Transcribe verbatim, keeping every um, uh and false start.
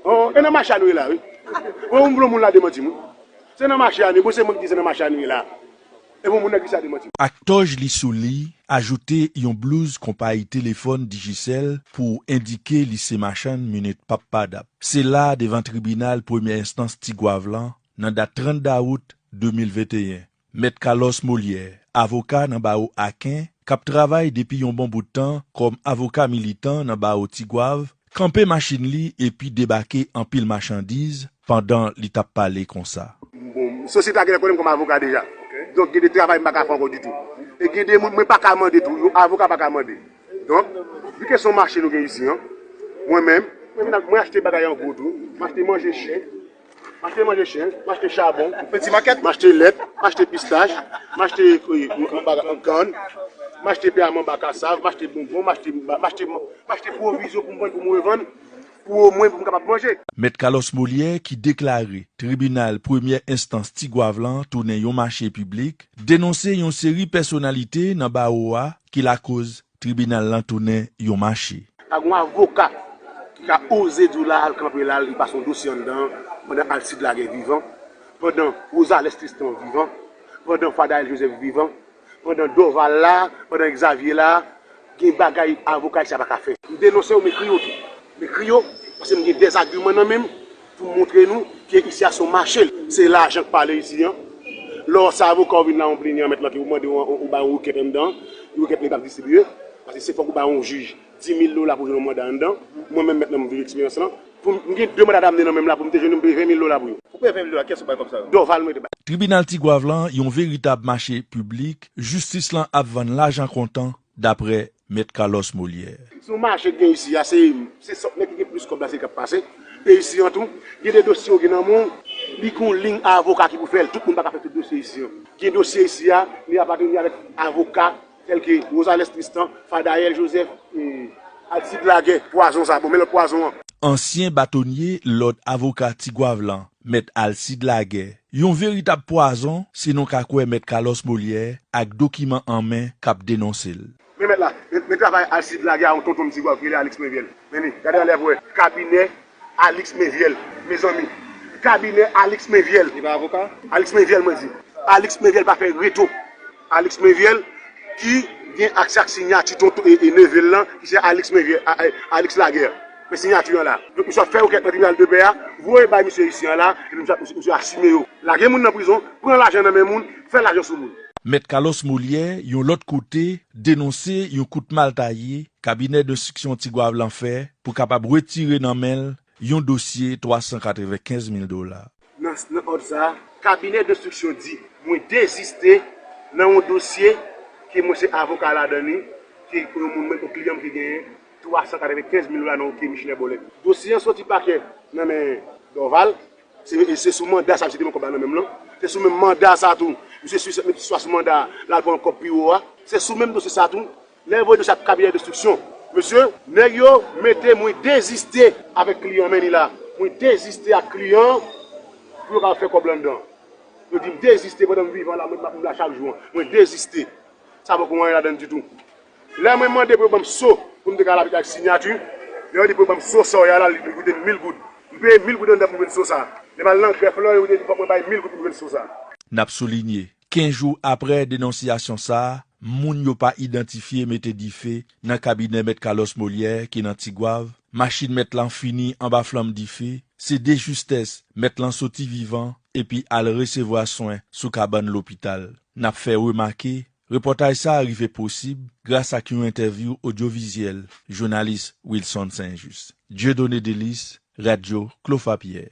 Oh, e nan mache a nou ye la, wi. Ou vle yon moun la demanti m, wi. Se nan mache a nou ye, bon, se mwen ki di se nan mache a nou ye la. E bon, moun nan ki sa demanti m. Ak tòj li sou li, ajoute yon blouz konpayi telefòn Digicel pou endike li se machann minit p ap padap. Se la, devan tribinal premyè enstans Tigwav lan, nan dat trant dawout de mil venteyen, Mèt Carlos Molière, avoka nan bawo Aken, k ap travay depi yon bon bout tan kòm avoka militan nan bawo Tigwav, kanpe machin li epi debake anpil machandiz pandan li t ap pale konsa. Bon, sosyete a genlè konnen m kòm avoka deja. Donk, gen de travay m pa ka fè ankò ditou. E gen de moun mwen pa ka mande tou, yon avoka pa ka mande. Donk, vi ke se yon mache nou gen isi an, mwen menm, mwen vin ak, mwen achte bagay an gwo tou. M achte manje chen, m achte manje chen, m achte chabon, m achte lèt, m achte pistach, m achte, e, m, m, baga-, kann, m achte pyaman baka sav, m achte bonbon, m achte, m achte, m achte pwovizyon pou m vann, pou m revann, pou omwen pou m kapab manje. Mèt Carlos Molière, ki deklare tribinal premyè enstans Tigwav lan tounen yon mache piblik, denonse yon seri pèsonalite nan bawo a ki lakoz tribinal lan tounen yon mache. Pa gen avoka ki ka oze di w la al kanpe la, li pase yon dosye anndan pandan Alcide Laguerre vivan, pandan Rosales Tristan vivan, pandan Fadael Joseph vivan, pandan Dorval la, pandan Xavier la, gen bagay avoka sa pa ka fè. M denonse yo, m ekri yo tou. M ekri yo, paske m gen dè agiman nan men m pou m montre nou ke isi a se yon mache. Se lajan k pale isi an. Lè w se avoka, w vin la, yon plenyan mèt lan ki ou mande w, ou, ou bay yon rekèt anndan, yon rekèt li p ap distribiye, paske se fòk ou bay yon jij dis mil dola pou jwenn yon manda anndan. Mwen menm mèt lan m viv eksperyans lan. Pou m, m gen de manda damne nan men m la, pou m te jwenn, m peye ven mil dola pou yo. Ou peye ven mil dola, kiyès ou bay kòb sa yo? Dorval mwen te bay. Tribinal Tigwav lan, yon veritab mache piblik, jistis lan ap vann lajan kontan, daprè Mèt Carlos Molière. Se yon mache k gen isi a, se, se sòt nèg ki gen plis kòb la, se li k ap pase. E isi an tou, gen de dosye ou gen nan men w, li gen yon liy avoka ki pou fè l. Tout moun pa ka fè tout dosye isi an. Gen dosye isi a, li apateni avèk avoka tèl ke Rosales Tristan, Fadael Joseph, e, Alcide Laguerre, pwazon sa, bon, men lòt pwazon an. Ansyen batonye lòd avoka Tigwav lan, Mèt Alcide Laguerre. Yon veritab pwazon, si nou ka kwè Mèt Carlos Molière ak dokiman an men k ap denonse l. Men mèt la, men, men travay Alcide Laguerre a yon tonton m Tigwav ki rele Alix Menviel. Men li, gade anlè pou wè. Kabinè Alix Menviel, mezanmi. Kabinè Alix Menviel. Li pa avoka? Alix Menviel, mwen di. Alix Menviel pa fè reto. Alix Menviel ki gen aksè ak siyati tonton e, e neve l lan, ki se Alix Menviel, a, a, Alix Laguerre. Men siyati an la. Donk, misye ap fè rekèt nan tribinal de pè a, voye bay misye isi an la, epi misye, misye, misye asime yo. Lage moun nan prizon, pran lajan nan men moun, fè lajan sou moun. Mèt Carlos Molière, yon lòt kote, denonse yon kout maltaye kabinè denstriksyon Tigwav lan fè pou kapab retire nan men l yon dosye twa san katrevenkenz mil dola. Nan, nan òd sa a, kabinè denstriksyon di mwen deziste nan yon dosye ke mwen se avoka ladan li, ke yon moun mwen, yon kliyan m ki genyen twa san katrevenkenz mil dola nan yon kemi chinè bòlèt. Dosye an soti pakè nan men Dorval, se, se sou manda sa misye te pran kòb la nan men m lan. Se sou menm manda sa tou, misye sou, misye swa sou manda, l al pran kòb pi wo a. Se sou menm dosye sa tou, lè yo voye dosye a kabinè denstriksyon, mesye, nèg yo mete mwen deziste avèk kliyan men li la. Mwen deziste ak kliyan an pou yo ka fè kòb la anndan. Yo di m deziste pandan m vivan la, mwen m ap la chak jou an. Mwen deziste. Sa poko anyen ladan l ditou. Lè mwen mande pou yo ban m so, pou m te ka al avèk siyati, lè yo di pou yo ban m so sa yo la, li koute m mil goud. M peye mil goud anndan pou m jwenn so sa. Lè m al nan grèf lan, yo te di fòk mwen bay mil goud pou m jwenn so sa. N ap soulinye, kenz jou aprè denonsiyasyon sa a, moun yo pa idantifye mete dife nan kabinè Mèt Carlos Molière ki nan Tigwav, machin mèt lan fini anba flanm dife, se de justès mèt lan soti vivan epi al resevwa swen sou kabann lopital. N ap fè remake, repòtaj sa a rive posib gras ak yon entèvyou odyovizyèl jounalis Wilson Saint-Just. Dieudonné Délice, Radyo Clofa Pierre.